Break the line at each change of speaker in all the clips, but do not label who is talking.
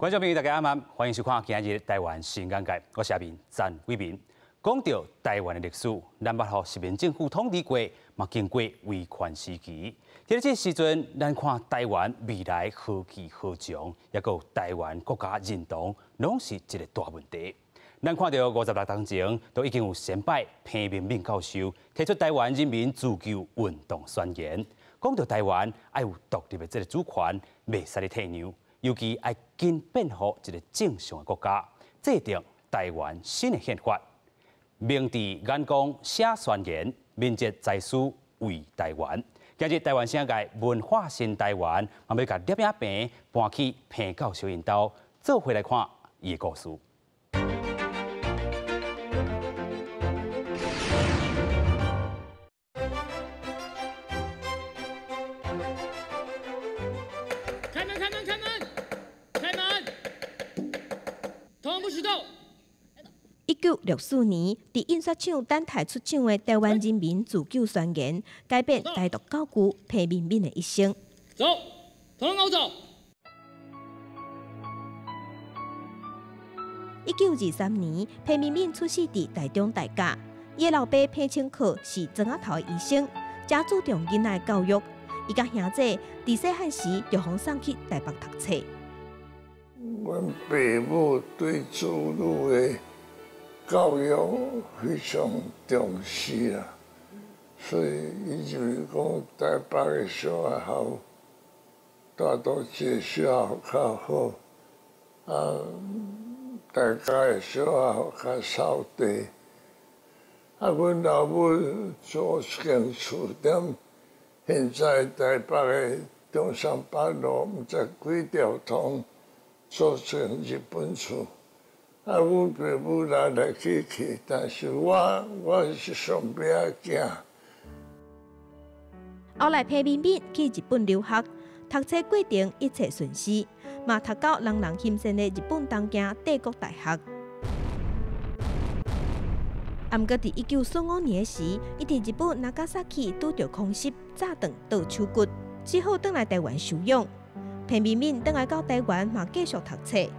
觀眾朋友，大家晚安，歡迎收看今日台灣新眼界，我是阿明詹偉民。講到台灣的歷史，咱捌予殖民政府統治過，嘛經過威權時期。佇這個時陣，咱看台灣未來何去何從，抑閣有台灣國家認同，攏是一個大問題。咱看著56冬前，都已經有先輩彭明敏教授提出台灣人民自救運動宣言，講著台灣愛有獨立的這個主權，袂使咧退讓。尤其愛緊變予一個正常的國家，制定台灣新的憲法，明治眼光寫宣言，敏捷在思為台灣。今日台灣新眼界文化新台灣，嘛欲共攝影棚搬去彭教授𪜶兜，做伙來看伊的故事。
開門！開門！開門！開門！通不許動。
1964年，佇印刷廠等待出廠的台灣人民自救宣言，改變台獨教父彭明敏的一生。
走，統統走。
1923年，彭明敏出世佇台中大甲，伊的老爸彭清恪是莊仔頭的醫生，誠注重囡仔的教育。伊佮兄弟佇細漢時就予送去台北讀冊。
阮爸母對子女的教育非常重視啦，所以伊就是講台北的小學校，大多數小學較好，啊，大甲的小學校較掃地。啊，阮老母租一間厝踮現在台北的中山北路，毋知幾條通，租一間日本厝。啊，阮爸母來來去去，但是我我是上尾仔囝。
後來彭明敏去日本留學，讀冊過程一切順遂，嘛讀到人人欽羨的日本東京帝國大學。啊，毋過佇1945年時，伊佇日本那加薩奇拄著空襲，炸斷倒手骨，只好轉來台灣休養。彭明敏轉來到台灣嘛，繼續讀冊。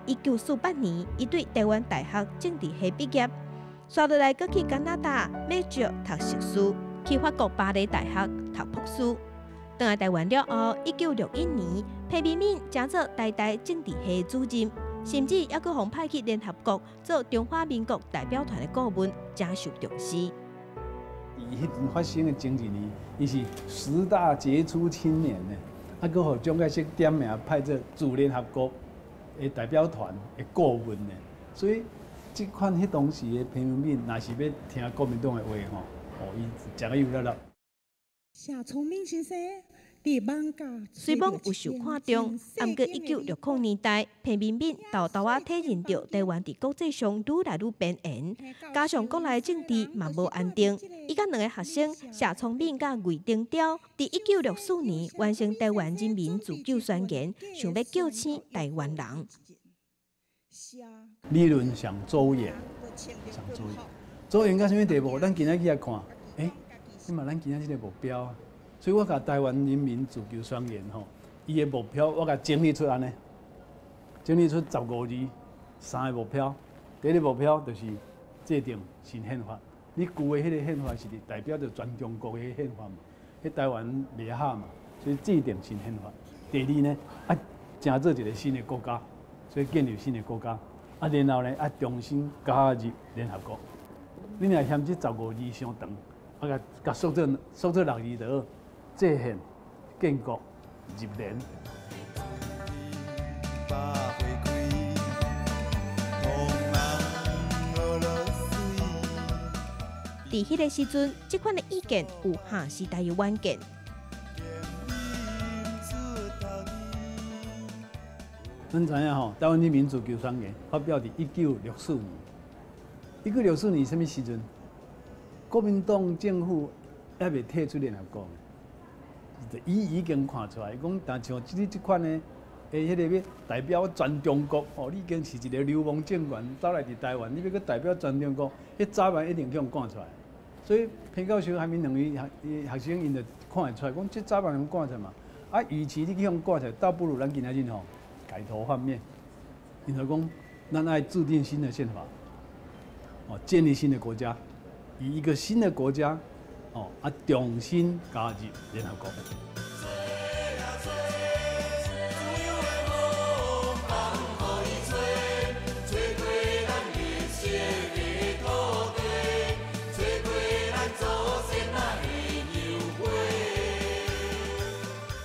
1948年，伊對台灣大學政治系畢業，紲落來閣去加拿大麥吉爾讀碩士，去法國巴黎大學讀博士。轉來台灣了後，1961年，彭明敏成做台大政治系主任，甚至猶閣予派去聯合國做中華民國代表團的顧問，誠受重視。
伊彼陣發生的前一年，伊是十大傑出青年呢，啊，閣予蔣介石點名派做駐聯合國的代表團的顧問呢，所以這款彼當時的彭明敏，若是欲聽國民黨的話吼，哦，伊誠有力啦。
謝聰明先生佇網架
雖罔有受看重，啊，毋過1960年代，彭明敏沓沓仔體認著台灣佇國際上愈來愈邊緣，加上國內政治嘛無安定，伊佮兩个學生謝聰敏佮魏登雕，佇1964年完成台灣人民自救宣言，想欲叫醒台灣人。
理論上周延，上周延，周延到啥物地步？咱今仔去遐看，欸，你嘛咱今仔這个目標。所以我共台灣人民自救宣言吼，伊的目標我共整理出按呢，整理出15字，三个目標。第一个目標就是制定新憲法，你舊的彼個憲法是代表著全中國的憲法嘛，彼台灣袂合嘛，所以制定新憲法。第二呢，啊，成做一個新的國家，所以建立新的國家。啊，然後呢，啊，重新加入聯合國。你若嫌這15字傷長，啊，共共縮做縮做六字就好。制憲、建國、入聯。
佇彼个時陣，這款的意見有下時代的遠見。
咱知影吼，台灣人民自救宣言發表佇1964年。1964年啥物時陣？國民黨政府猶未退出聯合國。伊已經看出來，講但像這這款的，欸，彼个欲代表全中國，哦，你已經是一個流亡政權，走來佇台灣，你欲閣代表全中國，彼早晚一定予人趕出來。所以彭教授還面兩位學學生，𪜶就看會出來，講這早晚予趕出來嘛。啊，與其你去予趕出來，倒不如咱今仔日吼改頭換面， 𪜶就講，咱愛制定新的憲法，哦，建立新的國家，以一個新的國家，哦，啊，重新加入聯合國。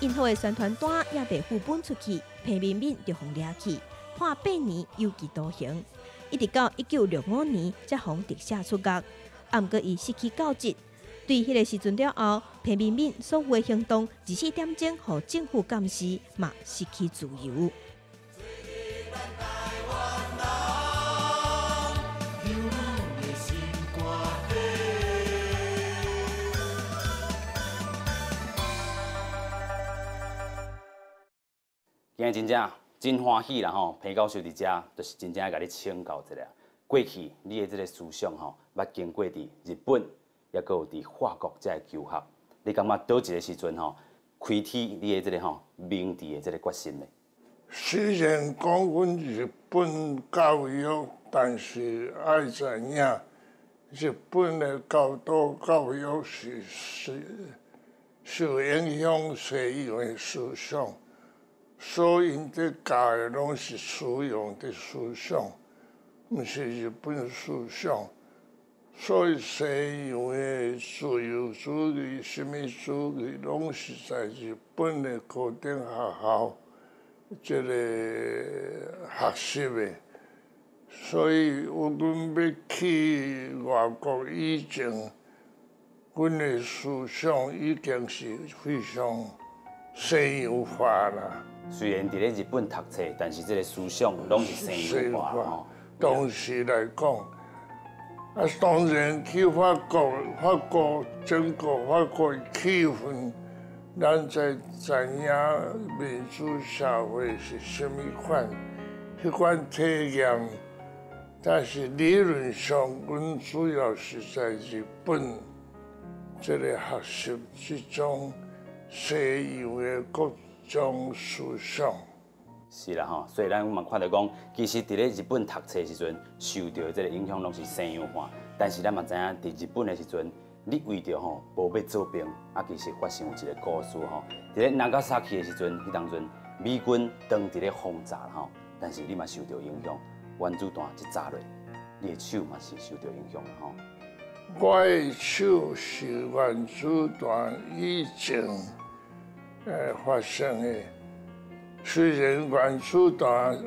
𪜶予的宣傳單也袂付本出去，彭明敏就予掠去，判8年有期徒刑，一直到1965年才予特赦出獄。啊，毋過伊失去教職。對彼个時陣了後，彭明敏所有的行動24點鐘予政府監視，嘛失去自由。
今日真正真歡喜啦吼！彭教授佇遮，就是真正愛共你請教一下，過去你的這个思想吼，捌經過佇日本，抑閣有佇法國遮个求學，你感覺佗一个時陣吼，開啟你的這个吼明治的這个決心呢？
雖然講阮日本教育，但是愛知影，日本的高度教育是受影響西洋的思想。所以𪜶佇教的攏是西洋的思想，毋是日本思想。所以西洋的自由主義、啥物主義，攏是在日本的高等學校這個學習的。所以，阮欲去外國以前，阮的思想已經是非常西洋化啦。
雖然佇咧日本讀冊，但是這个思想攏是西洋化吼。
當時來講，啊，當然去法國，法國整個法國氣氛，咱才知影民主社會是啥物款，彼款體驗。但是理論上，阮主要是在日本這个學習這種西洋的各種思想。
是啦吼，所以咱嘛看著講，其實佇咧日本讀冊時陣，受著的這个影響攏是西洋化。但是咱嘛知影，佇日本的時陣，你為著吼無欲做兵，啊，其實發生有一个故事吼。佇咧長崎的時陣，彼當陣美軍當佇咧轟炸吼，但是你嘛受著影響，原子彈一炸落，你的手嘛是受著影響啦吼。
我的手是原子彈以前發生的。雖然原子彈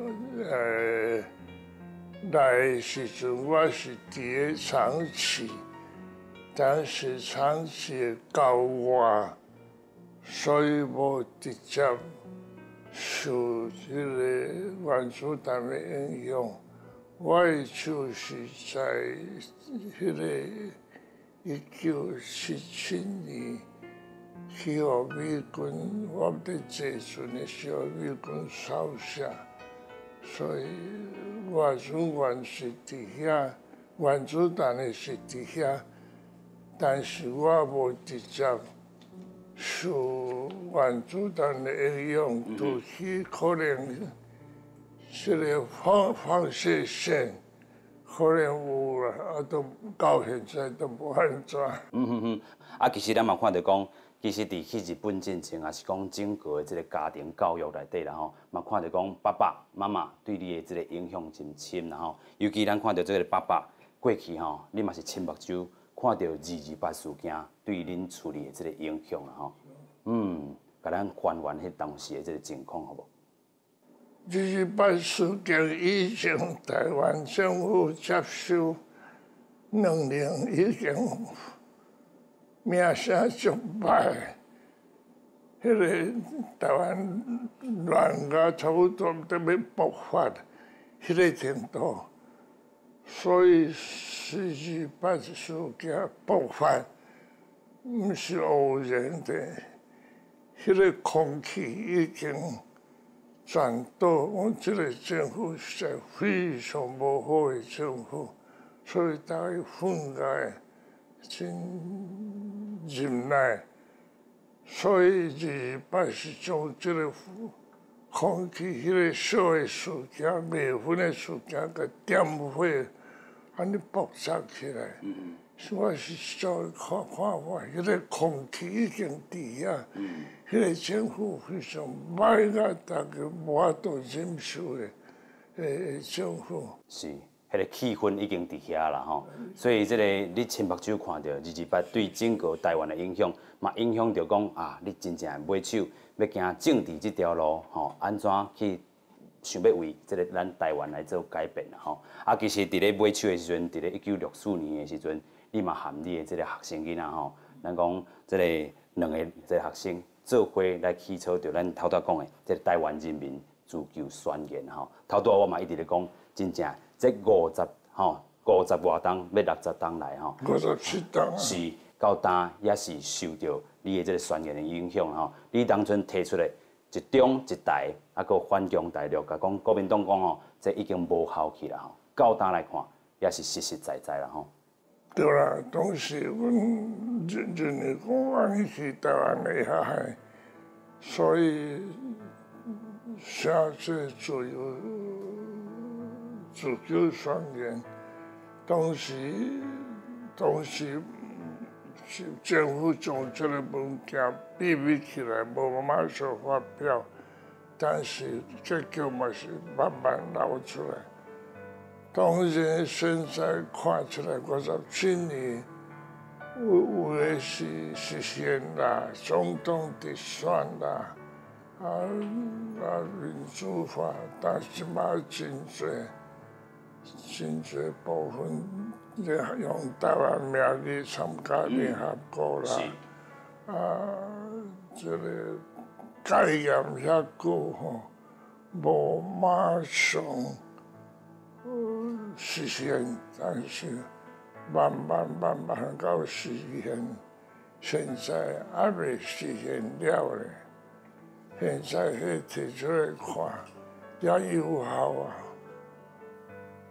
來的時陣，我是佇咧長崎，但是長崎郊外，所以無直接受這个原子彈的影響。我的手是在彼个1977年。去予美軍，我佇坐船的時候，美軍掃射，所以我永遠是佇遐，原子彈的是佇遐，但是我無直接受原子彈的影響，除去可能這个放射線可能有啦，啊，都到現在都無按怎。
啊，其實咱嘛看著講。其實佇去日本進前，也是講整個的這个家庭教育內底啦吼，嘛看著講爸爸媽媽對你的這个影響真深啦吼。尤其咱看著這个爸爸過去吼，你嘛是親目睭看著228事件對恁厝裡的這个影響啦吼。嗯，共咱還原彼當時的這个情況好無？
228事件以前，台灣政府接收兩年已經。名聲足歹，彼个台灣亂甲差不多欲爆發，彼个程度，所以428事件爆發，毋是偶然的，彼个空氣已經轉倒，阮這个政府是非常無好的政府，所以大家憤慨。真忍耐，所以228是將這个空氣彼个小的事件、未婚的事件，共點火，按呢爆炸起來。我是照看看法，彼个空氣已經佇遐，彼个政府非常歹甲大家無法度忍受的政府。
是，彼个氣氛已經佇遐啦吼，所以這个你親目睭看著228對整個台灣的影響，嘛影響著講啊，你真正買手欲行政治這條路吼，按怎去想欲為這个咱台灣來做改變啦吼。啊，其實佇咧買手的時陣，佇咧1964年的時陣，你嘛含你的這個學生囡仔吼，咱講這個兩个這個學生做伙來起草著咱頭拄講的這个台灣人民自救宣言吼。頭拄我嘛一直咧講，真正這50吼50外冬欲60冬來吼，57
冬。
是到今也是受著你的這个宣言的影響吼。你當陣提出來一中一台，啊，閣反攻大陸，共講國民黨講吼，這已經無效去啦吼。到今來看，也是實實在在啦吼。
對啦，當時阮認認為講按呢去台灣會較害，所以寫這自由自救宣言。當時是政府將這个文件秘密起來，無馬上發表，但是結果嘛是慢慢流出來。當然，現在看起來57年有的是實現啦，總統直選啦，民主化，但是嘛真濟真濟部分咧用台灣名義參加聯合國啦，啊，這个戒嚴遐久吼，無馬上實現，但是慢慢慢慢到實現，現在還未實現了咧。現在彼提出來看，也有效啊。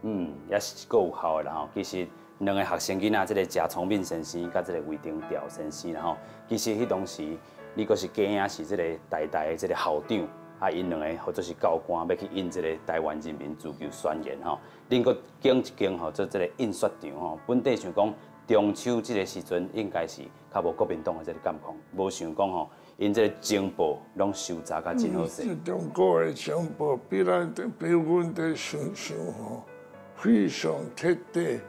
嗯，也是閣有效的啦吼。其實兩个學生囡仔，這个謝聰敏先生佮這个魏廷朝先生啦吼，其實彼當時你閣是假影是這个台大的這个校長。啊，𪜶兩个或者是教官，欲去印這个台灣人民自救宣言吼，恁閣揀一間吼做這个印刷廠吼。本底想講中秋這个時陣應該是較無國民黨的這个監控，無想講吼，𪜶這个情報攏收集甲真好勢。
中國的情報比咱比阮佇想像吼非常徹底，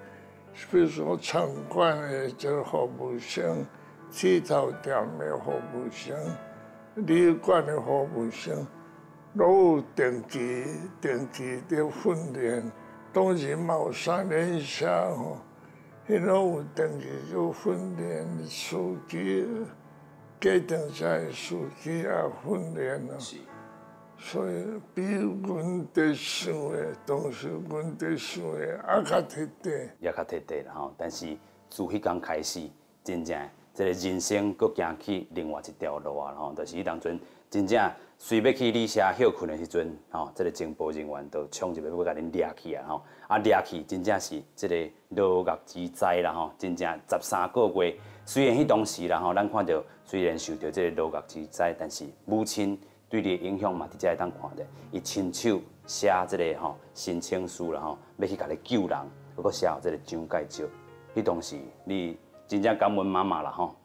比如說餐館的這个服務生、鐵頭店的服務生、旅館的服務生，攏有定期定期佇訓練。當時嘛有三輪車吼，彼攏有定期去訓練，司機、計程車的司機也訓練咯。所以比阮佇想的，當時阮佇想的猶較徹底。
猶較徹底啦吼，但是自彼工開始，真正這个人生閣行去另外一條路啊吼，就是彼當陣真正隨欲去旅社歇睏的時陣，吼，這个情報人員就衝入來欲共恁掠去啊吼，啊掠去真正是這个牢獄之災啦吼，真正13個月。雖然彼當時啦吼，咱看著雖然受著這个牢獄之災，但是母親對你的影響嘛，佇遮會當看著，伊親手寫這个吼申請書啦吼，欲去共你救人，閣寫予這个蔣介石。彼當時你真正感恩媽媽啦吼。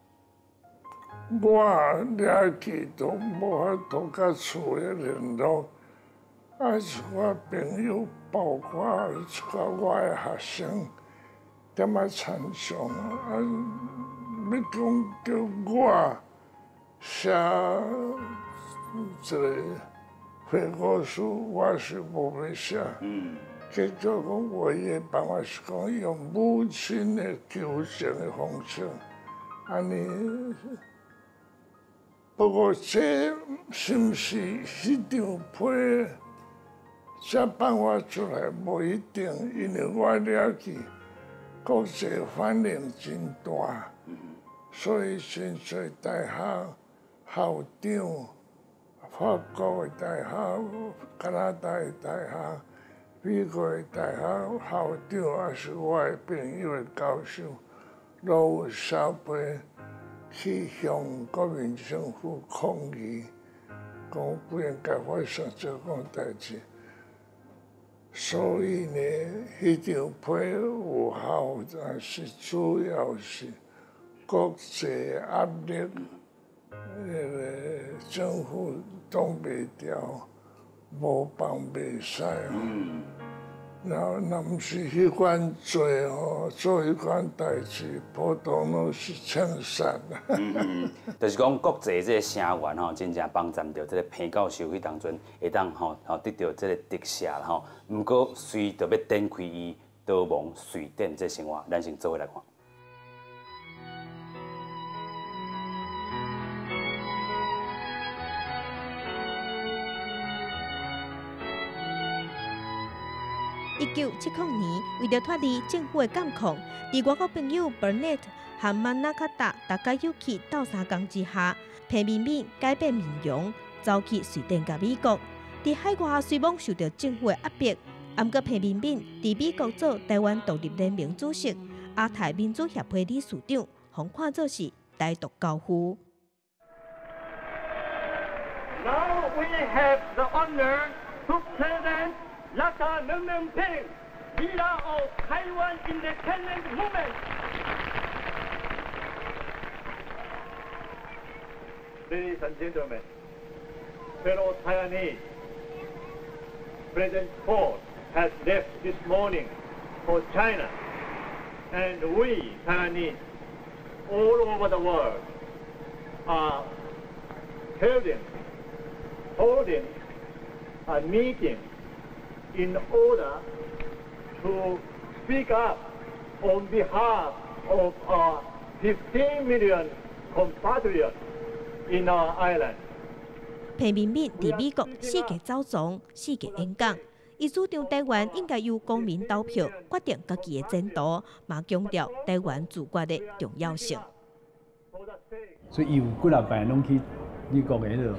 我掠去都無法度佮厝的聯絡，啊，一寡朋友，包括一寡我的學生，踮仔參詳啊，欲講叫我寫這个悔過書，我是無欲寫。結果講唯一的辦法是講用母親的求情的方式，按呢。不過這是毋是彼張批才辦法出來？無一定，因為我掠去國際反應真大，所以真濟大學校長、法國的大學、加拿大的大學、美國的大學校長，抑是我的朋友的教授，攏有寫批去向國民政府抗議，講不應該發生這款代誌。所以呢，彼張批有效，但是主要是國際壓力，彼个政府擋袂牢，無放袂使。然後，若毋是彼款做吼，做彼款代誌，普通攏是槍殺。
就是講國際這个聲援吼，真正幫贊著這个彭教授彼當陣會當吼吼得著這个特赦吼。毋過隨著欲展開伊逃亡瑞典這生活，咱先做伙來看。
1970年，為著脫離政府的監控，佇外國朋友 Burnett 和曼納卡達大家有去鬥相共之下，彭明敏改變面容，走去瑞典佮美國。佇海外雖罔受著政府的壓迫，毋過彭明敏佇美國做台灣獨立聯盟主席、亞太民主協會理事長，予看做是台獨教父。
Now we have the honor to present Dr. Leng Meng-Peng, leader of Taiwan Independence Movement. Ladies and gentlemen, fellow Taiwanese, President Ford has left this morning for China, and we Taiwanese all over the world are holding a meeting in order to speak up on behalf of our 15 million compatriots in our island.
彭明敏佇美國四界走傱，四界演講，伊主張台灣應該由公民投票決定家己的前途，嘛強調台灣自決的重要性。
所以伊有幾若擺攏去美國的彼个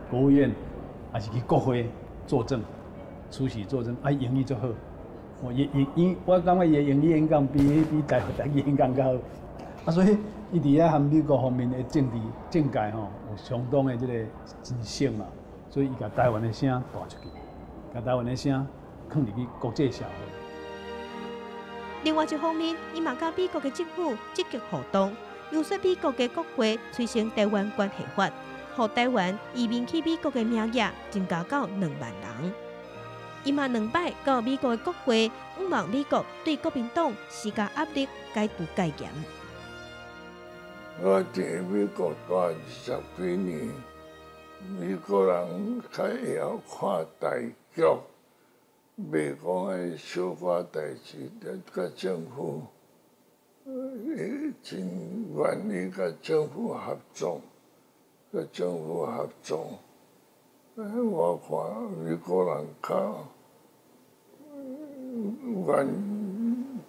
國務院，抑是去國會作證。出席作證，啊，英語足好，哦，伊伊伊，我感覺伊的英語演講比台語演講較好，啊，所以伊佇遐和美國方面的政治政界吼，有相當的這个知識嘛，所以伊共台灣的聲帶出去，共台灣的聲囥入去國際社會。
另外一方面，伊嘛佮美國的政府積極互動，遊說美國的國會催生台灣關係法，予台灣移民去美國的名額增加到2萬人。伊嘛兩擺到美國的國會，向望美國對國民黨施加壓力，解除戒嚴。
我佇美國蹛20幾年，美國人較會曉看大局，袂講彼小可代誌，佮政府，真願意佮政府合作，佮政府合作。我看美國人較願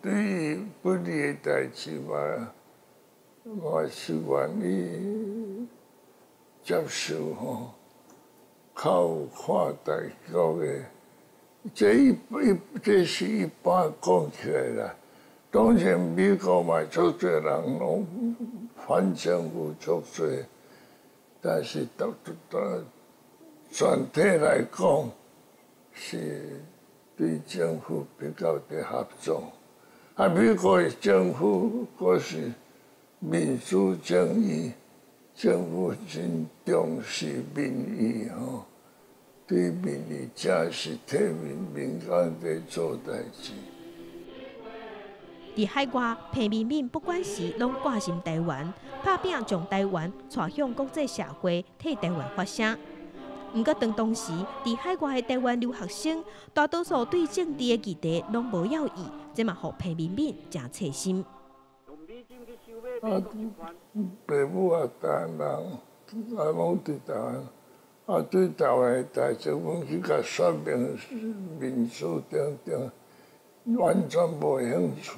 對伊不利的代誌嘛，嘛是願意接受吼，較有看大局的。這一一這是一般講起來啦。當然美國嘛足濟人攏反政府足濟，但是都都全體來講是對政府比較佇合作。啊，美國的政府閣是民主正義，政府真重視民意吼，對民意真是替民間佇做代誌。
佇海外，彭明敏不管時攏掛心台灣，拍拚將台灣帶向國際社會，替台灣發聲。毋過，當時佇海外的台灣留學生，大多數對政治的議題攏無要意，這嘛予彭明敏誠切心。
啊，爸母啊，台灣人，啊，攏佇台灣，啊，對台灣的代誌，阮去共說明民主等等，完全無興趣。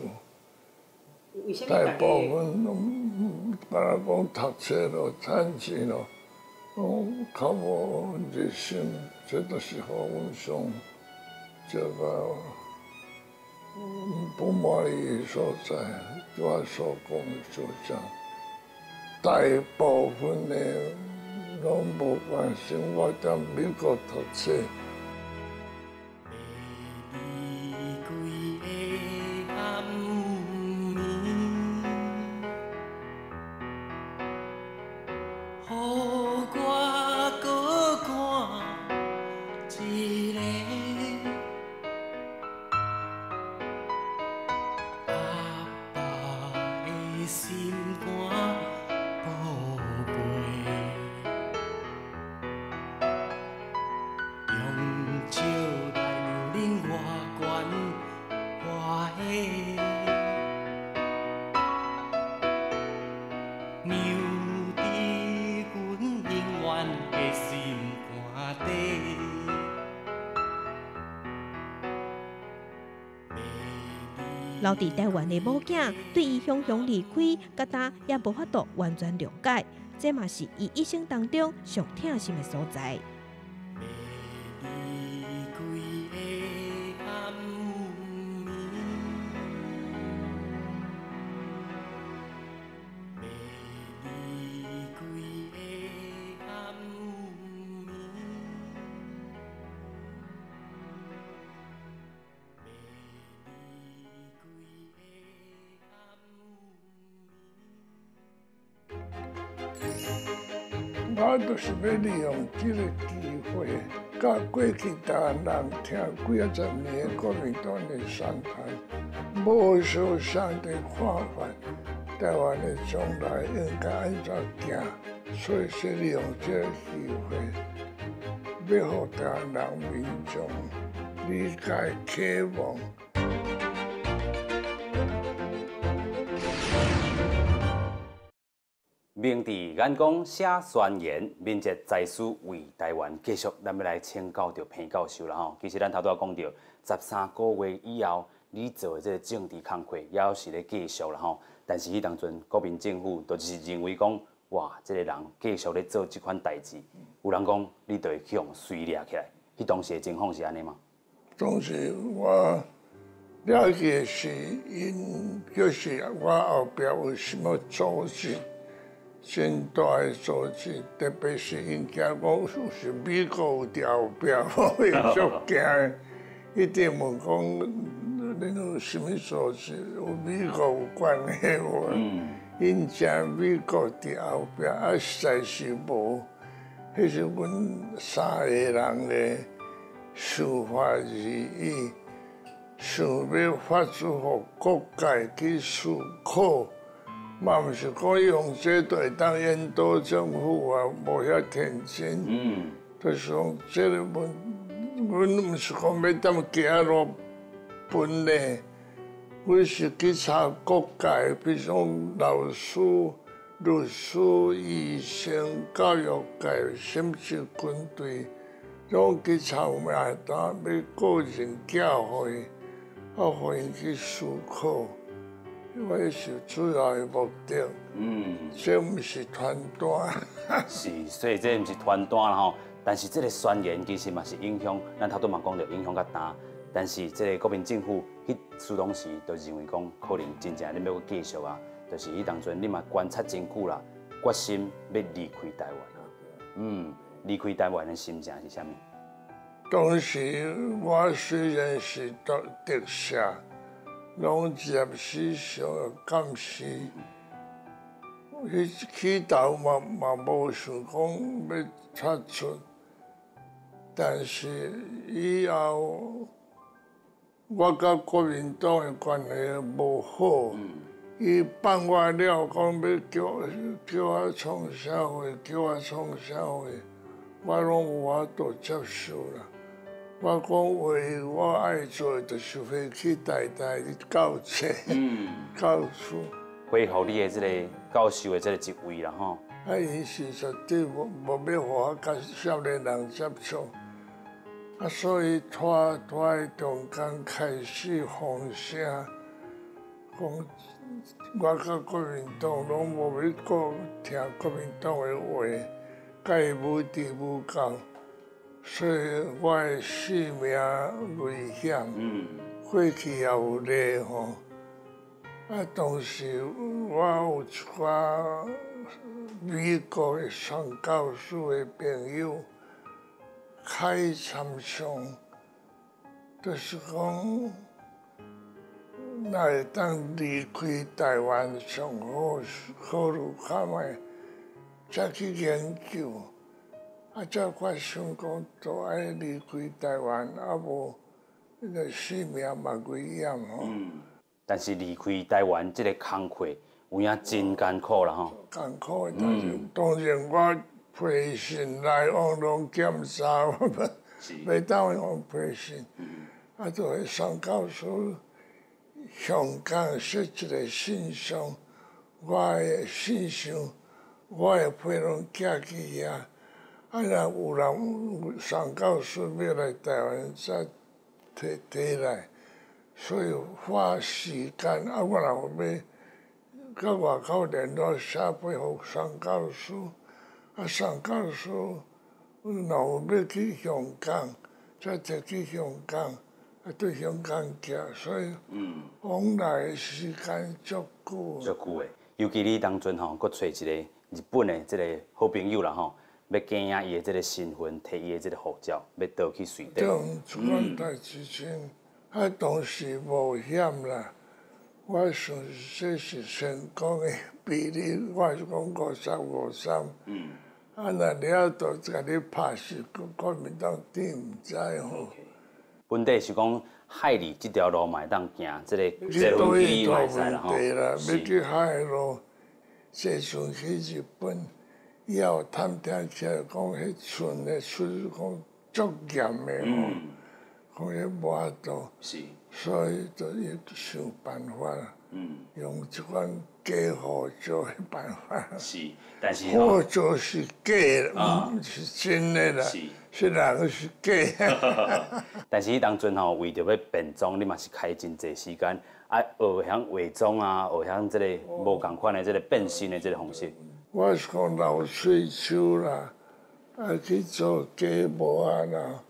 大部分攏敢若講讀冊囉、趁錢囉，攏較無熱心，這都是予阮上這個不滿意的所在。我所講的就這樣，大部分的攏無關心，我踮美國讀冊。
留佇台灣的某囝對伊雄雄離開，佮今也無法度完全諒解，這嘛是伊一生當中上疼心的所在。
我就是欲利用這个機會，佮過去台灣人聽幾仔十年國民黨的宣傳，無相仝的看法，台灣的將來應該按怎行，所以說利用這个機會，欲予台灣人民眾理解啟蒙。
明治眼光寫宣言，敏捷才思為台灣。繼續，咱欲來請教著彭教授啦吼。其實咱頭拄仔講著，13個月以後，你做的這个政治工課猶是咧繼續啦吼。但是彼當陣國民政府就是認為講，哇，這个人繼續咧做這款代誌，有人講你就會去予隨掠起來。彼當時的情況是按呢嗎？
當時我了解是𪜶，就是我後壁有啥物組織。真大的組織，特別是𪜶驚講有是美國有佇後壁，我會足驚的。一直問講，恁有啥物組織？有美國有關係無？𪜶驚美國佇後壁，啊，實在是無。彼是阮三个人的想法而已，想欲發出予各界去思考。嘛毋是講用這就會當引導政府啊，無遐天真。就是講這个問，阮毋是講欲踮街路分咧，阮是去查各界，比如講老師、律師、醫生、教育界，甚至軍隊，攏去查有影當欲個人寄予伊，啊，予𪜶去思考。我是主要的目的，這毋是傳單。
是，所以這毋是傳單啦吼。但是這个宣言其實嘛是影響，咱頭拄嘛講著影響較大。但是這个國民政府彼時當時就認為講，可能真正恁欲閣繼續啊，就是彼當陣你嘛觀察真久啦，決心欲離開台灣。離開台灣的心情是啥物？
當時我雖然是讀特赦。攏入死相監視，彼起頭嘛無想講欲脫出，但是以後我佮國民黨的關係無好，伊放我了，講欲叫我創啥貨，叫我創啥貨，我攏無法度接受啦。我講話，我愛做就是回去台大教冊、教書，
恢復你的這個教授的這個職位啦吼。
啊，𪜶是絕對無欲予我佮少年人接觸，啊，所以拖拖中間開始風聲，講我佮國民黨攏無欲閣聽國民黨的話，佮伊無治無教。所以我的性命危險，過去也有例吼。啊，當時我有一寡美國的宣教師的朋友開參詳，就是講，若會當離開台灣上好，考慮看覓，才去研究，啊，才發想講，都愛離開台灣，啊無，那個性命嘛危險吼。
但是離開台灣這個工課，有影真艱苦啦吼。
艱苦的，但是當然我批信來往攏檢查，袂當用批信。啊，就彼宣教師香港設一個信箱，我的信箱，我的批攏寄去遐。啊，若有人有宣教師欲來台灣，才提提來。所以花時間啊，我若有欲佮外口聯絡，寫批予宣教師，啊，宣教師若有欲去香港，才提去香港，啊，對香港寄，所以往來的時間足久。
足久的，尤其你當陣吼，閣揣一個日本的這個好朋友啦吼，欲驚伊的這個身份，提伊的這個護照，欲倒去瑞典。
對，這款代誌真，啊，當時冒險啦。我想這是成功的比例，我是講50-50。啊，若了就共你拍死，國民黨頂毋知吼。
問題是講海裡這條路嘛會當行，這個坐飛機嘛會使啦吼。
對啦，欲去海路，坐船去日本，以後探聽起來講，彼船的出講足嚴的吼，講彼無法度。所以就要想辦法，用這款假護照的辦法。
是，但是
護照是假，毋是真的啦。是人是假。
但是彼當陣吼，為著欲變裝，你嘛是開真濟時間，啊，學曉化妝啊，學曉這個無仝款的這個變身的這個方式。
我是講流喙鬚啦，啊去做假帽啊啦。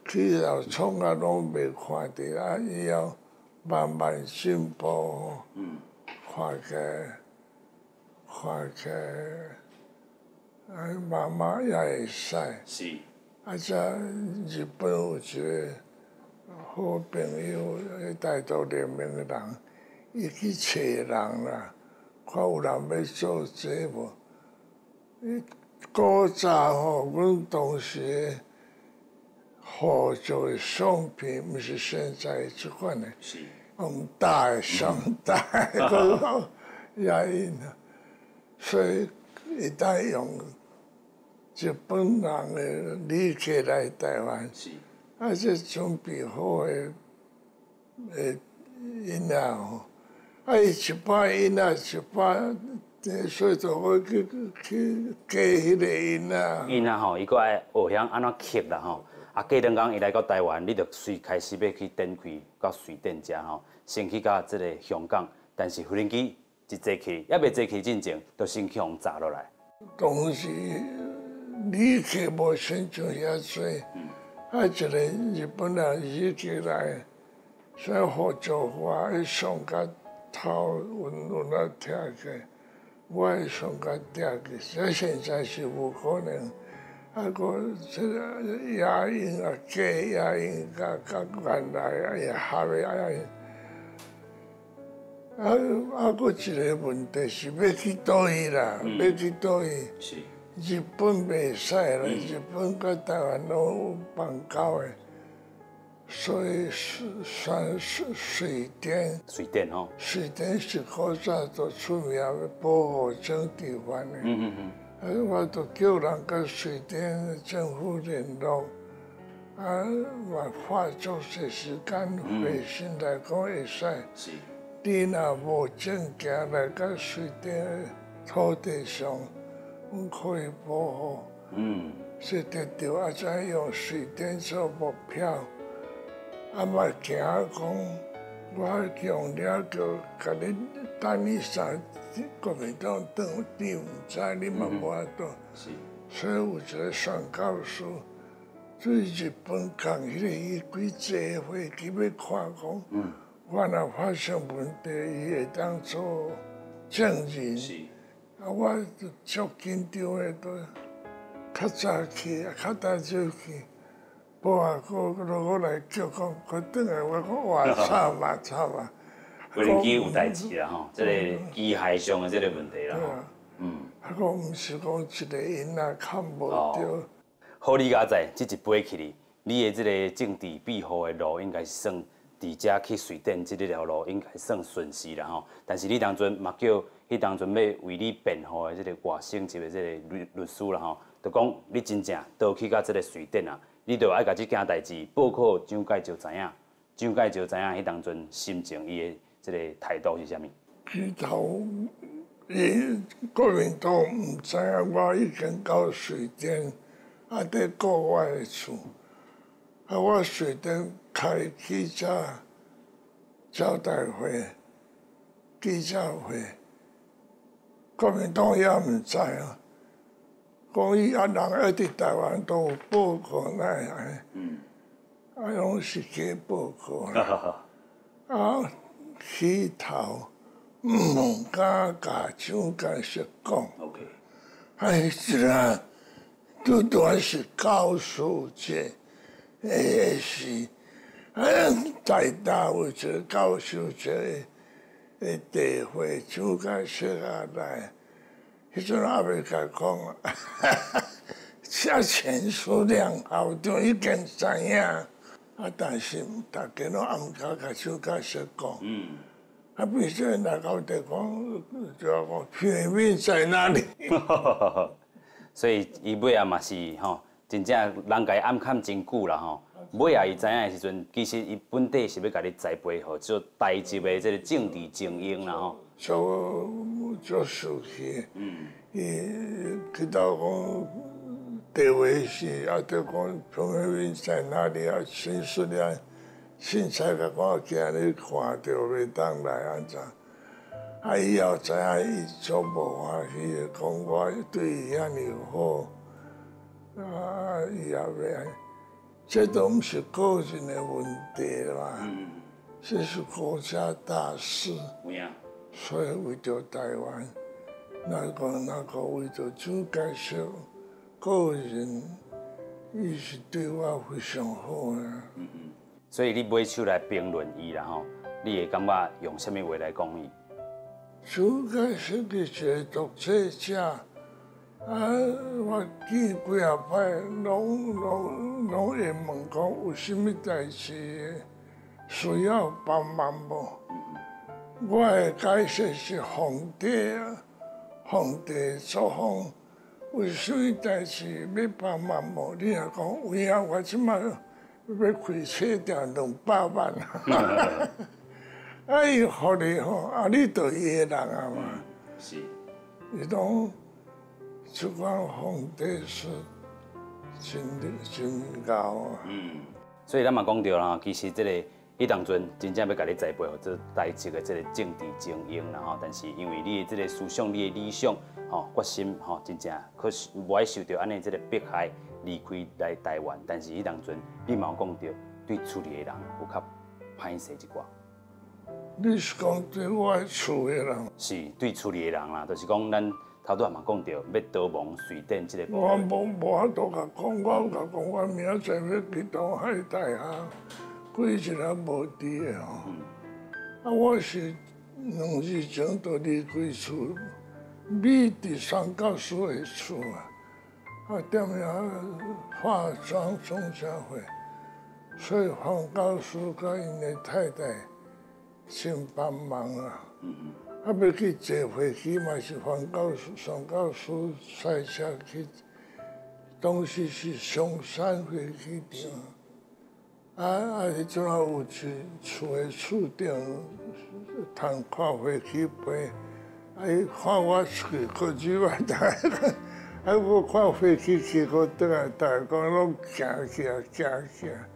去後創啊，攏袂看著啊！以後慢慢進步，看起來，看起來，啊，慢慢也會使。啊，這日本有一個好朋友，彼大道聯盟的人，伊去揣人啦，看有人欲做這無？伊古早吼，阮當時護照的相片，毋是現在這款的，用大的上大的，閣壓印啊，所以會當用日本人的旅客來台灣，啊，這準備好的的印仔吼，啊，伊一擺印仔一擺，所以就我去去加彼個印仔。
印仔吼，伊閣愛學曉按怎刻啦吼。啊，過兩工伊來到台灣，你就隨開始欲去展開到瑞典遮吼，先去到這個香港，但是無人機一坐去，猶未坐去進前，就先去予炸落來。
當時旅客無親像遐濟，啊，一個日本人旅客來，所以護照我彼相較頭穩穩啊拆起，我彼相較拆去，這現在是無可能。啊，閣這個壓印啊，假壓印佮佮原來啊也合的壓印。啊啊，閣一個問題是欲去佗位啦，欲去佗位。日本袂使啦，日本佮台灣攏有邦交的，所以選瑞典。
瑞典吼。
瑞典是古早就出名保護政治犯的。啊，我就叫人佮瑞典政府聯絡，啊，嘛花足濟時間回信來講會使。你若無證件來到瑞典土地上，阮可以保護。是得著啊，才用瑞典做目標。啊嘛驚講，我用了叫共你等你啥，國民黨轉你毋知，你嘛無法度。所以有一個宣教師，對日本共彼個伊規坐飛機欲看講，我若發生問題，伊會當做證人。啊，我足緊張的，都較早去，較早就去，無啊，閣閣來叫講，閣轉來，我講哇，慘啊慘啊！
無人機有代誌啦吼，這個機械上的這個問題啦吼。
啊，講毋是講一個音仔較無對。
好，你佳哉，這一飛去哩，你的這個政治庇護的路應該是算佇遮去瑞典這條路應該算順遂啦吼。但是你當陣嘛叫彼當陣欲為你辯護的這個外省籍的這個律師啦吼，就講你真正倒去到這個瑞典啊，你就愛共這件代誌報告蔣介石知影。蔣介石知影彼當陣心情，伊的這個態度是啥物？
起頭，伊國民黨毋知影我已經到瑞典，啊，佇顧我的厝，啊，我瑞典開記者招待會、記者會，國民黨也毋知啊。講伊啊，人一佇台灣都有報告來啊，啊，攏是假報告啦。啊，起頭毋敢共蔣介石講。哎，是啊，拄拄是教師節的時，啊，台大有一個教師節的大會，蔣介石也來，彼陣猶未共講，遮錢數量校長已經知影，啊，但是大家攏也毋敢共蔣介石講。啊，變做來到地講，就講彭明敏在哪裡？
所以伊尾仔嘛是吼，真正人共伊暗崁真久啦吼。尾仔伊知影的時陣，其實伊本底是欲共你栽培予做台籍的這個政治精英啦吼。
做做生氣，伊去到講地位是啊，就講彭明敏在哪裡啊？陳士良凊彩共講今日看著袂當來按怎？啊，以後知影伊足無歡喜，講我對伊遐爾好，啊，伊也袂按，這都毋是個人的問題啦，這是國家大事。所以為著台灣，若講為著蔣介石個人，伊是對我非常好的。
所以你尾手來評論伊啦吼，你會感覺用啥物話來講伊？
蔣介石是一個獨裁者，啊，我見幾仔擺，攏會問講有啥物代誌需要幫忙無？我的解釋是皇帝啊，皇帝作風有啥物代誌欲幫忙無？你若講有影，我這擺欲開冊店200萬，啊，伊予你吼，啊，你就伊的人啊嘛。伊講這款皇帝是真真𠢕啊。
所以咱嘛講著啦，其實這個彼當陣真正欲共你栽培予做台籍的這個政治精英啦吼，但是因為你的這個思想、你的理想吼、決心吼，真正可是無愛受著按呢這個迫害離開來台灣。但是彼當陣你嘛有講著，對厝裡的人有較歹勢一寡。
你是講對我厝的人？
是對厝裡的人啦，就是講咱頭拄仔嘛講著，欲逃亡瑞典這個。
我無法度共講，我有共講，我明仔載欲去東海大學，規一日無佇的吼。啊，我是2日前就離開厝，覕佇宣教師的厝啊。啊，踮遐化妝總協會，所以黃教師佮𪜶的太太真幫忙啊。啊，欲去坐飛機嘛是黃教師、宣教師賽車去，當時是松山飛機場。啊啊！彼陣仔有一厝的厝長通看飛機飛，啊，伊看我喙閣入來，啊，我看飛機飛過轉來，逐家講攏行起來，行起來，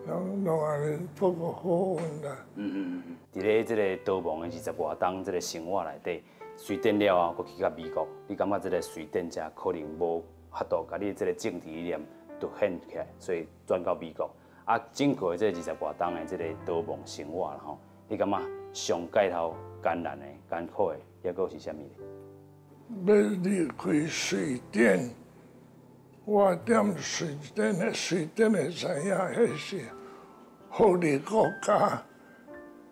攏按呢，不過好運啦。
佇咧這個逃亡的20外冬這個生活內底，瑞典了後，閣去到美國，你感覺這個瑞典遮可能無法度共你這個政治理念凸顯起來，所以轉到美國。啊，整個這20外冬的這個逃亡生活啦吼，你感覺上蓋頭艱難的、艱苦的，抑閣是啥物？
欲离开瑞典，我踮瑞典的瑞典会知影，彼是福利国家，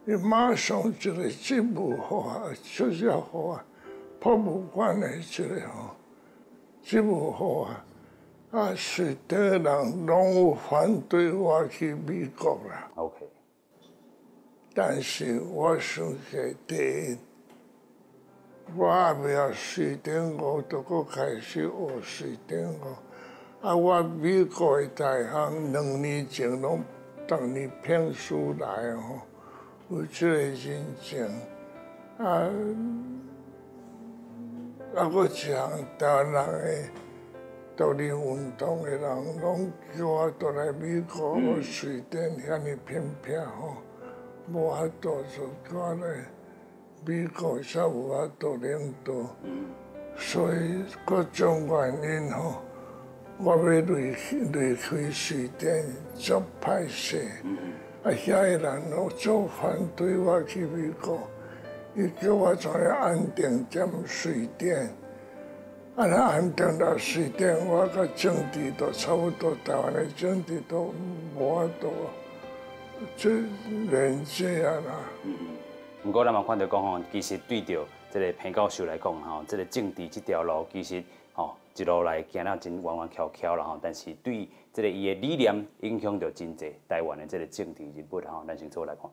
伊马上一个职务予我，直接予我，博物馆的一个吼职务予我，啊，瑞典的人攏有反对我去美國啦。 但是我想起第一，我猶未曉瑞典語，就閣開始學瑞典語。啊，我美國的大學2年前攏逐年聘書來吼，有這個認證。啊，啊，閣一項台灣人的獨立運動的人，攏叫我倒來美國學瑞典遐爾偏僻吼，無法度就叫我來美國才有法度領導。所以各種原因吼，我欲離開瑞典足歹勢，啊，遐个人攏足反對我去美國，伊叫我轉來安定踮瑞典，啊，若安定到瑞典，我佮政治都差不多，台灣的政治都無法度這連接啊啦。
毋過咱嘛看著講吼，其實對著這個彭教授來講吼，這個政治這條路其實吼一路來行了真彎彎曲曲啦吼，但是對這個伊的理念影響著真濟台灣的這個政治人物吼，咱先做來看。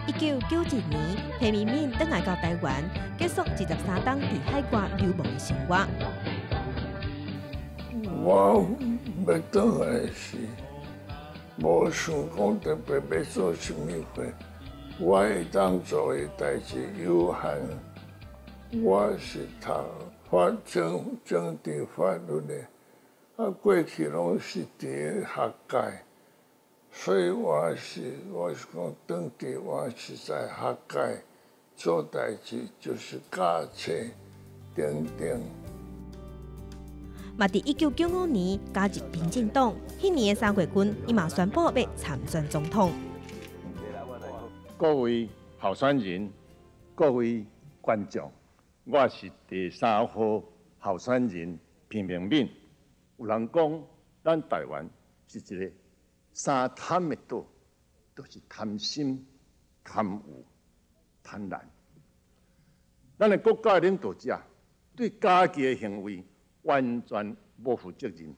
1991年，彭明敏轉來到台灣，結束23冬佇海外流亡的生活。
我欲轉來時，無想講特別欲做啥物貨，我會當做的代誌有限。我是讀法政治法律的，啊，過去攏是佇咧學界，所以我是講，轉去我是在學界做代誌，就是教冊等等。
嘛，佇1995年加入民進黨，彼年的3月份，伊嘛宣布欲參選總統。
各位候選人、各位觀眾，我是第3號候選人彭明敏。有人講，咱台灣是一個三貪的島，就是貪心、貪欲、貪婪。咱的國家領導者對家己的行為完全無負責任，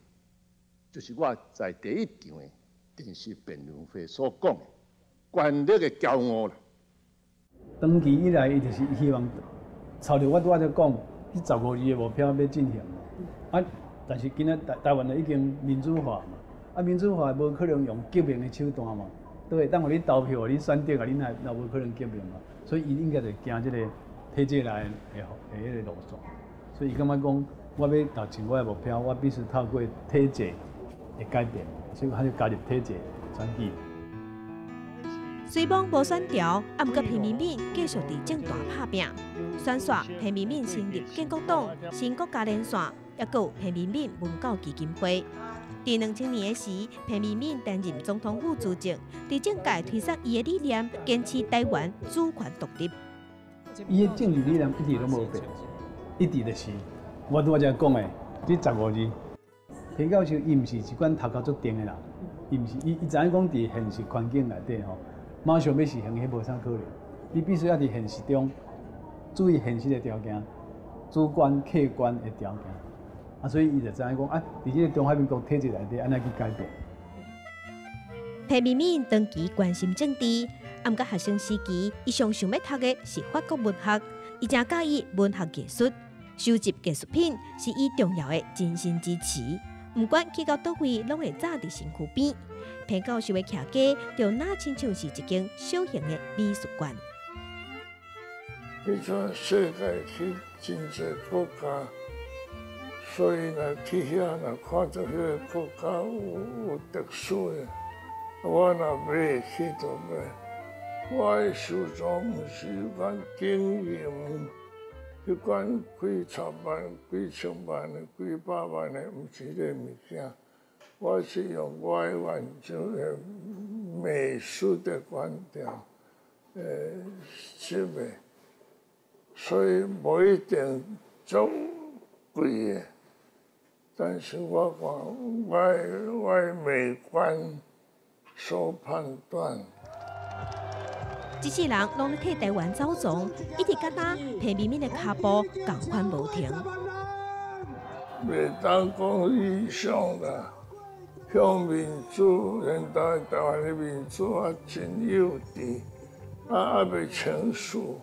就是我在第一場的電視辯論會所講的權力的驕傲啦。
長期以來，伊就是希望朝著我拄仔才講，彼15字的目標欲進行嘛。啊，但是今仔台灣就已經民主化嘛，啊，民主化無可能用革命的手段嘛，對，當予你投票，你選擇啊，你若無可能革命嘛，所以伊應該就行這個體制內的彼個路線，所以伊感覺講，我欲達成我的目標，我必須透過體制的改變，所以他就加入體制選舉。
雖罔無選調，啊，毋過彭明敏繼續佇政壇拍拚。選煞彭明敏成立建國黨、新國家連線，抑閣有彭明敏文教基金會。佇2000年的時，彭明敏擔任總統府主席，佇政界推捒伊的理念，堅持台灣主權獨立。
伊的政治理念一直攏無變，一直就是我拄仔才講的，這15字。彭教授伊毋是一款頭殼足定的人，伊毋是伊知影講佇現實環境內底吼，馬上欲實行，彼無啥可能。你必須要佇現實中注意現實的條件、主觀客觀的條件。啊，所以伊就知影講啊，佇這個中華民國體制內底，按怎去改變。
彭明敏長期關心政治，啊，毋過學生時期，伊上想欲讀的是法國文學，伊誠佮意文學藝術，收集藝術品是伊重要的精神支持。毋管去到佗位，攏會紮佇身軀邊。彭教授的徛家，就若親像是一間小型的美術館。
彼陣世界去真濟國家，所以若去遐若看著彼个國家有特殊的，我若買去就買。我的收藏毋是彼款經營，彼款幾十萬、幾千萬的、幾百萬的，毋是這個物件。我是用我的完全的美術的觀點职的，所以无一定足贵的。但是我看我美观所判断。
这世人拢咧替台湾走傱，一直甲呾彭明敏的跤步仝款无停。
袂当讲理想啦，向民主，现在台湾的民主啊真幼稚，啊犹未成熟，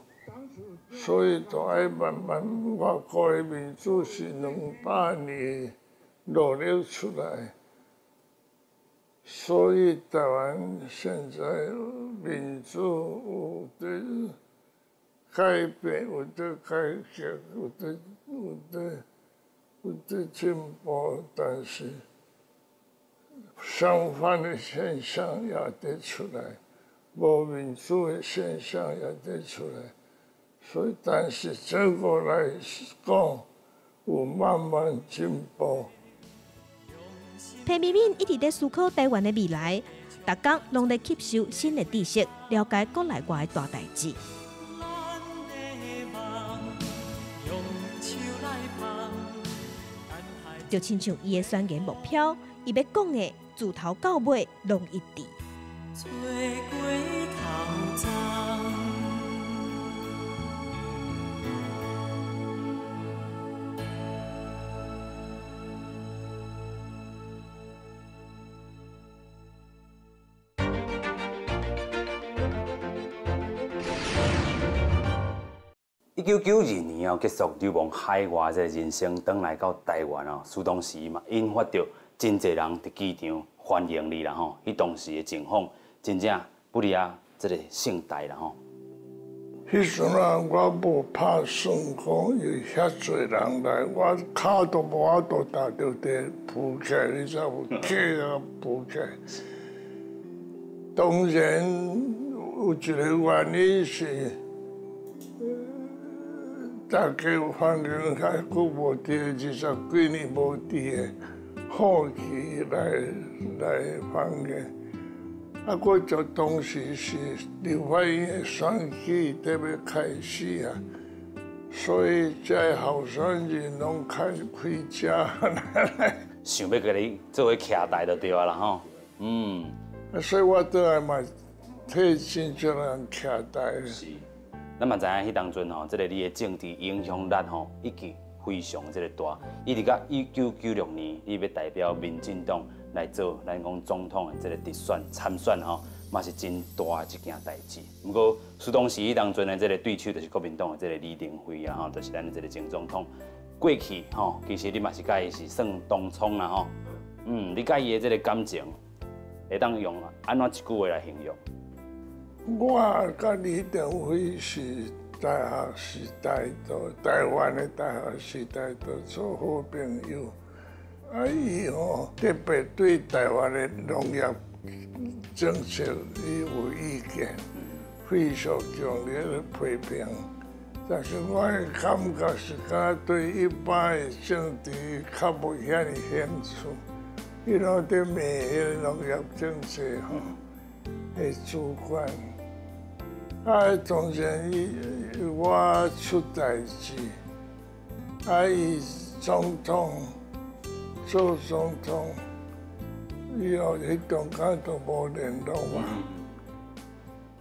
所以都爱慢慢。外国的民主是200年努力出来，所以台湾现在民主有伫改变，有伫改革，有伫进步，但是相反的现象也伫出来，无民主的现象也伫出来，所以但是这个来讲，有慢慢进步。
彭明敏一直在思考台湾的未来，逐工拢在吸收新的知识，了解国内外的大代志。就亲像伊的宣言目标，伊欲讲的自头到尾拢一致。
1992年哦，结束流亡海外这个人生，转来到台湾哦，彼当时嘛引发著真济人伫机场欢迎你啦吼。彼当时的情况，真正不离啊，这个盛大啦吼。
彼阵啊，我无拍算讲有遐济人来，我跤都无法度踏著地浮起来，你知无？脚啊浮起来。当然有一个原因是。大家环境较久无伫，20几年无伫的，好奇来欢迎。啊，我就当时是立法院的选举特别开始啊，所以这候选人拢开开车来。
想欲共你做伙徛台就对啊啦吼，嗯。
啊，所以我转来嘛，替真少人徛台。
是。咱嘛知影，彼当阵吼，这个你的政治影响力吼，已经非常这个大。一直到1996年，你欲代表民进党来做咱讲总统的这个直选参选吼，嘛是真大的一件代志。毋过，彼当时彼当阵的这个对手就是国民党的这个李登辉啊吼，就是咱的这个前总统。过去吼，其实你嘛是佮伊是算同窗啦吼。嗯，你佮伊的这个感情，会当用按怎一句话来形容？
我佮李登辉是大学时代就台湾的大学时代就做好朋友。啊，伊吼特别对台湾的农业政策伊有意见，非常强烈的批评。但是我的感觉是，敢对一般的政治较无遐尔兴趣。伊拢伫骂彼个农业政策吼的主管。啊，当然伊我出代志，啊，伊总统做总统，以后彼中间都无联络嘛。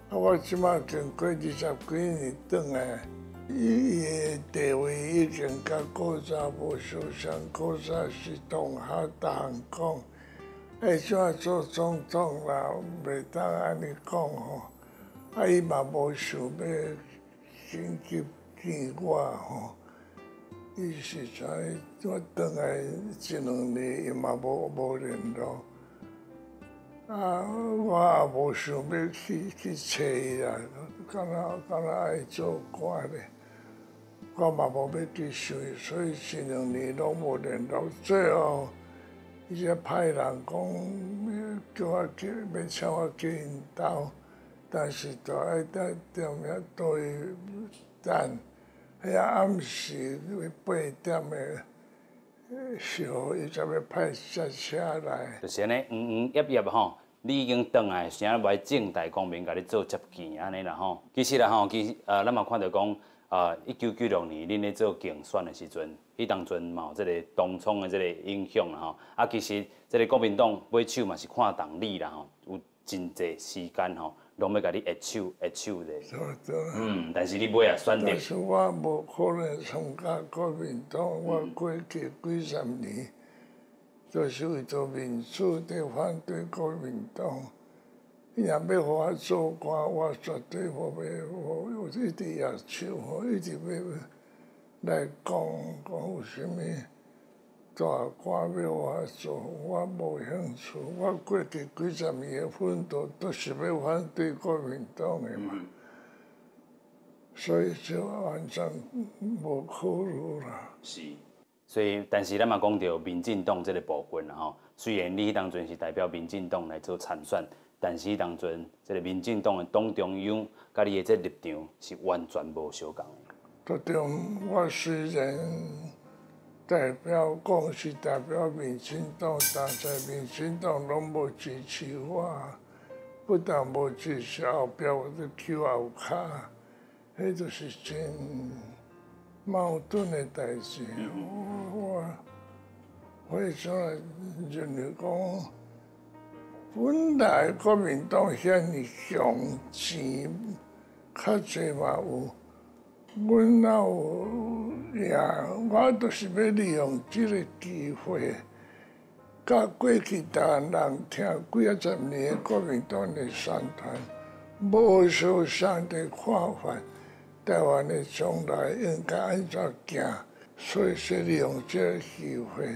啊，我这马经过20几年转来，伊的地位已经佮古早无相像，古早是同学逐项讲，哎，这马做总统啦，袂当按呢讲吼。啊，伊嘛无想欲紧急见我吼，伊实在我转来一两年，伊嘛无联络。啊，我也无想欲去揣伊啦，敢若爱做官咧，我嘛无欲去想伊，所以一两年拢无联络。最后，伊才派人讲，叫我去，欲请我去𪜶兜。但是就爱在踮遐对等，遐暗时8点的时候，伊才欲派一车来。
就是按呢，营营业业吼，你已經轉來，啥物正大光明共你做接見按呢啦吼。其實啦吼，其實咱嘛看著講，1996年恁咧做競選的時陣，彼當陣嘛有這个同窗的這个影響啦吼。啊，其實這个國民黨尾手嘛是看重你啦吼，有真濟時間吼，攏欲共你握手握手的。但是你尾仔選擇。
但是我無可能參加國民黨，我過去幾十年都是為著民主佇反對國民黨。伊若欲予我做官，我絕對無欲，我一直握手吼，一直欲來講講有啥物大官欲我做，我無興趣。我過去幾十年的奮鬥都是欲反對國民黨的嘛，所以就完全無考慮啦。
是，所以，但是咱嘛講著民進黨這个部分啦吼，雖然你彼當陣是代表民進黨來做參選，但是彼當陣這个民進黨的黨中央佮你的這立場是完全無相仝的。
對對，我雖然代表講是代表民進黨，但是民進黨攏無支持我，不但無支持，後壁有咧搝後跤，彼就是真矛盾的代誌。我非常認為講，本來國民黨遐爾強，錢較濟嘛有，阮哪有贏？我就是欲利用這个機會，佮過去台灣人聽幾仔十年的國民黨的宣傳，無相仝的看法，台灣的將來應該按怎行？所以說利用這个機會，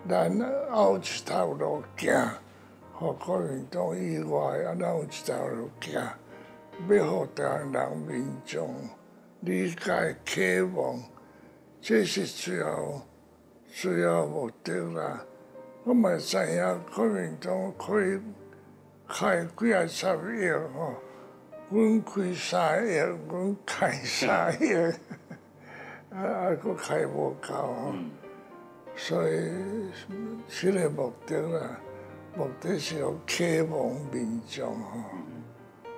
咱後一頭路行，予國民黨以外，啊，咱有一條路行，欲予台灣人民眾理解啟蒙，這是最後主要目的啦。我嘛知影國民黨可以開幾仔十億吼，阮開3億，阮開3億，啊，閣開無夠吼，所以這个目的啦，目的是欲啟蒙民眾吼。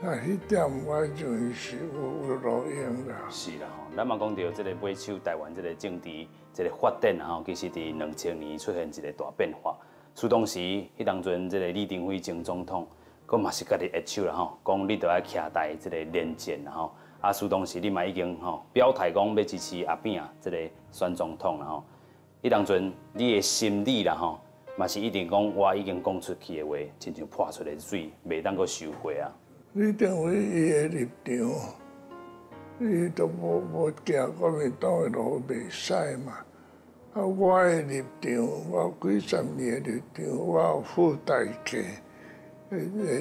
啊，彼點我認為是有路用啦。
是啦吼，咱嘛講著這个尾手台灣這个政治這个發展吼，其實佇2000年出現一个大變化。事當時，彼當陣這个李登輝前總統，閣嘛是共你握手啦吼，講你著愛徛台這个連線啦吼。啊，事當時你嘛已經吼表態講欲支持阿扁這个選總統啦吼。彼當陣你的心理啦吼，嘛是一定講我已經講出去的話，親像潑出的水，袂當閣收回啊。
李登輝伊的立場，伊都無行國民黨的路袂使嘛。啊，我的立場，我幾十年的立場，我有付代價的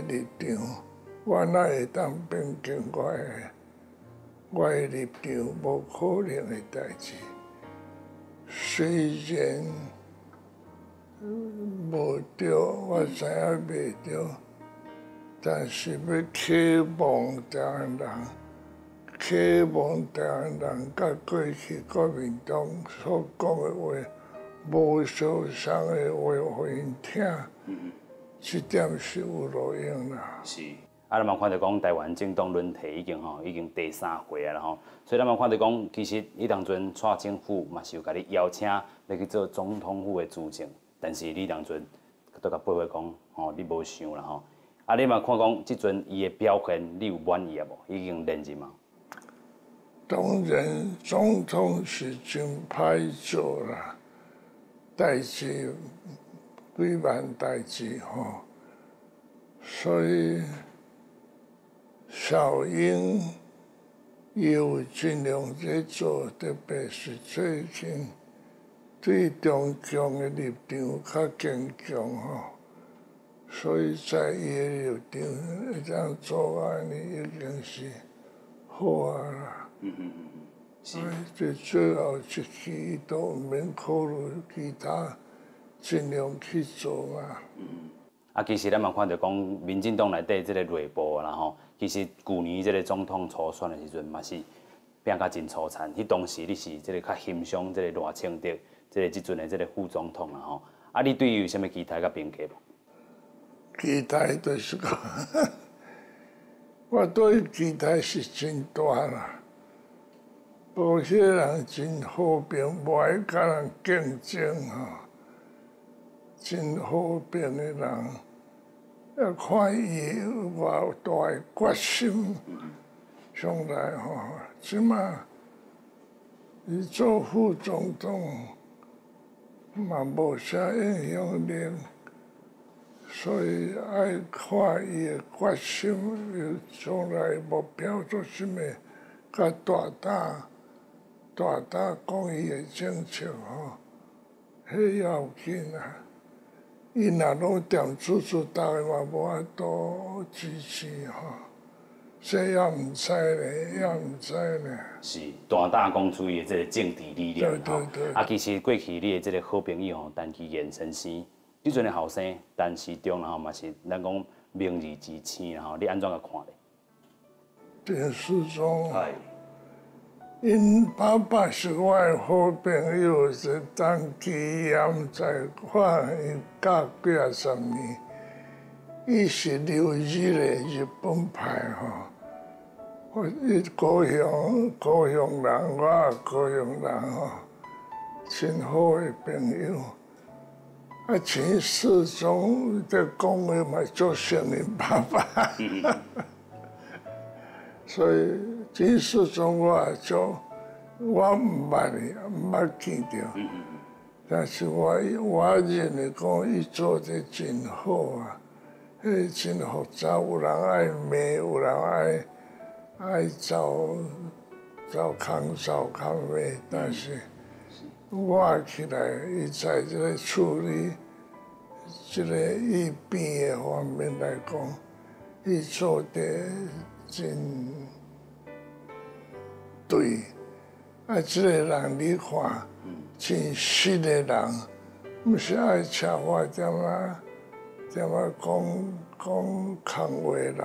立場，我哪會當變更我的立場？無可能的代誌。雖然無對，我知影袂對。但是欲啟蒙台灣人，啟蒙台灣人，佮過去國民黨所講的話無相仝的話，予𪜶聽，這點是有路用啦。
是，啊，咱嘛看著講台灣政黨輪替已經吼，已經第三回啊啦吼，所以咱嘛看著講，其實彼當陣蔡政府嘛是有共你邀請欲去做總統府的資政，但是你當陣都共回覆講，吼，你無想啦吼。啊，你嘛看講，這陣伊的表現，你有滿意啊無？已經連任嘛？
當然，總統是真歹做啦，代誌幾萬代誌吼，所以小英伊有盡量在做，特別是最近對中共的立場較堅強吼。所以在伊的立場會當做按呢，已經是好啊啦。
是。
這最後一期都毋免考慮其他，盡量去做嘛。
啊，其實咱嘛看著講，民進黨內底這个內部啦吼，其實舊年這个總統初選的時陣嘛是拚甲真粗殘。彼當時你是這个較欣賞這个賴清德，這个這陣的這个副總統啦吼。啊，你對伊有啥物期待佮評價無？
期待就是講，我對期待是真大啦。不過彼个人真和平，無愛佮人競爭吼，真和平的人，要看伊有偌大的決心，將來吼，這馬伊做副總統嘛無啥影響力，所以愛看伊的決心，伊將來目標做啥物，較大膽，大膽講伊的政策吼，彼要緊啊！伊若攏恬出出，逐家嘛無法度支持吼，這也毋知咧，也毋知咧。
是大膽講出伊的這個政治理念吼。啊，其實過去你的這個好朋友吼，陳其賢先生，彼陣的後生陳時中吼嘛是咱講明日之星吼，你按怎共看咧？
陳時中，𪜶爸爸是我的好朋友，是陳其嚴在我伊教幾仔十年，伊是留日的日本派吼。我伊高雄人，我也高雄人吼，真好的朋友。啊，陳時中在講話嘛，足像𪜶爸爸。所以陳時中我也足，我毋捌伊，毋捌見著，但是我認為講伊做得真好啊，彼真複雜，有人愛罵，有人愛走走空走空罵，但是我起來，伊在這個處理這個應變的方面來講，伊做得真對。啊，這個人你看，真實的人，毋是愛插話點仔點仔講講空話的人。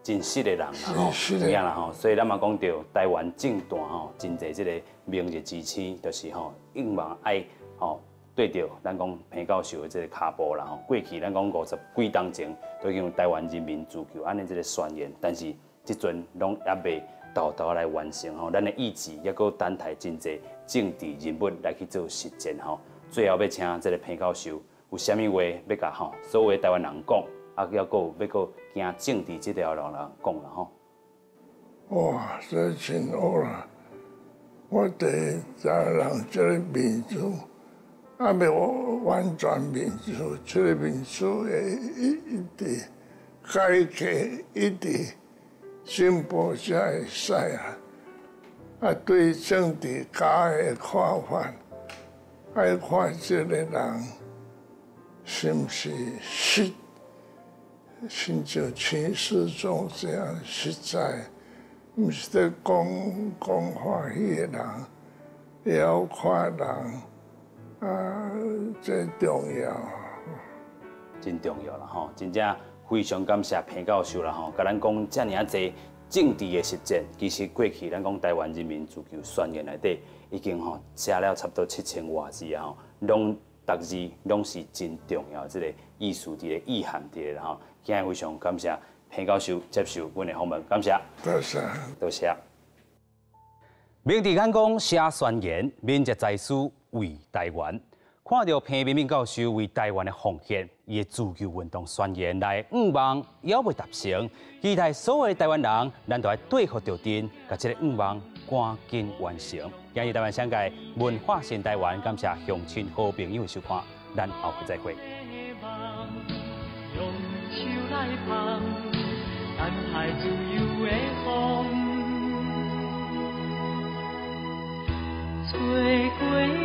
真實的人啦吼，有影啦吼，所以咱嘛講著台灣政壇吼，真濟這個明日之星，就是吼，永望愛吼對著咱講彭教授的這個跤步啦吼。過去咱講50幾冬前，都已經有台灣人民自救按呢這個宣言，但是這陣攏猶未沓沓來完成吼。咱的意志猶閣等待真濟政治人物來去做實踐吼。最後欲請這個彭教授有啥物話欲共吼所有的台灣人講？啊，猶閣有欲閣行政治這條路人講啦吼。
哇，這真好啦！我第一知人這個民主，猶未完全民主，這個民主會一直改革，一直進步才會使啊！啊，對政治家的看法，愛看這個人是毋是實。親像陳時中這樣實在，毋是咧講講歡喜的人，會曉看人，啊，這重要。
真重要啦吼！真正非常感謝彭教授啦吼，共咱講遮爾濟政治的實踐。其實過去咱講台灣人民自救宣言內底，已經吼寫了差不多7000外字啊吼，攏逐字攏是真重要這個意思佇咧意涵佇咧吼。今日非常感謝彭教授接受阮的訪問，感謝。
多謝。
多謝。明治眼光寫宣言，敏捷才思為台灣。看著彭明敏教授為台灣的奉獻，伊的自救運動宣言內願望猶未達成，期待所有的台灣人，咱都愛對付著陣，共這個願望趕緊完成。今日台灣商界文化新台灣，感謝鄉親好朋友的收看，咱後回再會。
用手來捧，等待自由的風，吹過。